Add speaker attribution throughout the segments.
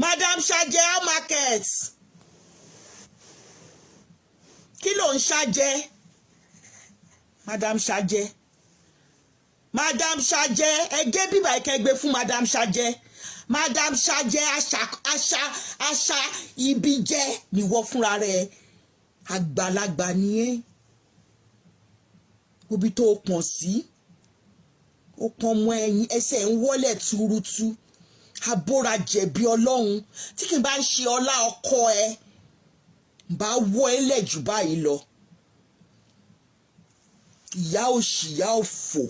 Speaker 1: Madam Ṣajẹ, how market? Kí ló ń ṣàjẹ́, Madam Ṣajẹ? Madam Ṣajẹ, ẹgẹ́ bíbá ìkẹgbẹ́ fún Madam Ṣajẹ. Madam Ṣajẹ, àṣà àṣà àṣà ibi jẹ́ níwọ fúnra rẹ̀. Àgbàlagbà ni ẹ́. Obi tó pọ̀n sí, ó pọ̀n mọ́ ẹyin, ẹsẹ̀ ń wọ́lẹ̀ túrútú, abóra jẹ̀bi Ọlọ́run. Tí kì í bá ń ṣe ọlá ọkọ ẹ, bá wọ́ ẹ lẹ̀ jù báyìí lọ. Ìyá òṣì, ìyá òfò,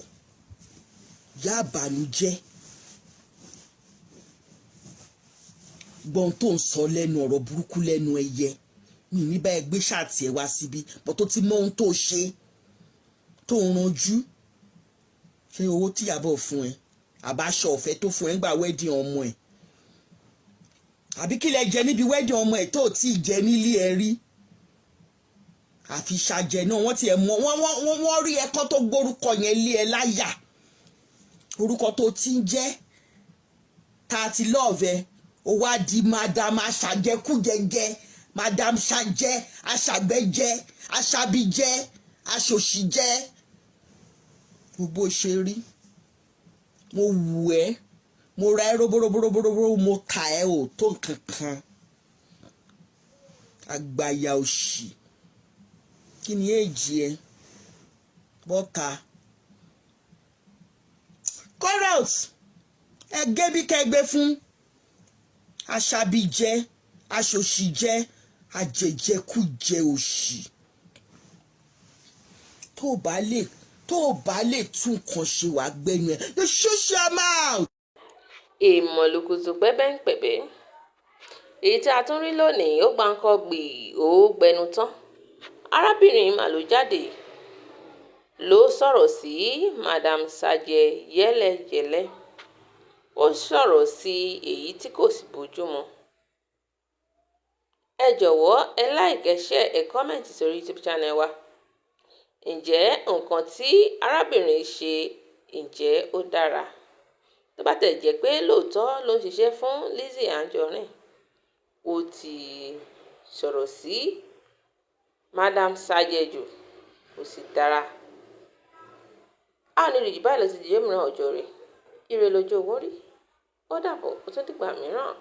Speaker 1: ìyá àbànújẹ́. Gbọ́n tó ń sọ lẹ́nu, ọ̀rọ̀ burúkú lẹ́nu ẹyẹ mi ní bá ẹ gbé ṣáàtì ẹ wá síbí bọ́ tó ti mọ ohun tó ṣe tó ń ranjú. Ṣé owó tíyàbọ̀ fún ẹ, àbáṣọ ọ̀fẹ́ tó fún ẹ ń gbà wedding ọmọ ẹ, àbí kí lẹ jẹ níbi wedding ọmọ ẹ tó tí ì jẹ nílé ẹ rí? Àfi ṣàjẹ náà, wọ́n tiẹ̀ mọ wọ́n rí ẹ̀kọ́ tó gbórúkọ yẹn lé ẹ láyà. Orúkọ tó ti ń jẹ́ tá a ti lọ́ọ̀fẹ́, ó wá di Madam aṣàjẹkújẹjẹ, Madam ṣàjẹ, aṣàgbẹ́jẹ, aṣàbíjẹ, aṣòṣìjẹ. Gbogbo ṣe rí, mo wù ẹ́, mo ra ẹ́ róbóróbóróbóró, mo ta ẹ́ ò tó nǹkan kan. Àgbàyà òṣì. Kí ni èjì ẹ bọ́ta? Correct, ẹ gé bí kẹgbẹ́ fún aṣàbíjẹ, aṣòṣìjẹ, àjẹjẹkújẹ òṣì. Tó bá lè tún nǹkan ṣe, wàá gbẹnu ẹ, you shush your mouth.
Speaker 2: Èèmọ̀ lùkùtù pẹ́bẹ́ńpẹ̀bẹ́ èyí tí a tún rí lónìí, ó gbáǹkọ́gbì, ó gbẹnu tán. Arábìnrin mà ló jáde ló sọ̀rọ̀ sí Madam Sajẹ yẹ́lẹyẹ̀lẹ. Ó sọ̀rọ̀ sí èyí tí kò sì bójúmu. Ẹ jọ̀wọ́, ẹ like, ẹ share, ẹ comment sórí YouTube channel wa. Ǹjẹ́ nǹkan tí arábìnrin ṣe, ǹjẹ́ ó dára? Tó bá tẹ̀ jẹ́ pé lóòótọ́ ló ń ṣiṣẹ́ fún Lizzy Anjorin, ó ti sọ̀rọ̀ sí Madam Sajẹ jù, kò sì dára. A ò ní rí jù báyìí lọ sí ìdíje mìíràn. Ọjọ́ rẹ̀ ire lójú owó rí. Ó dàbọ̀, ó tún dìgbà mìíràn.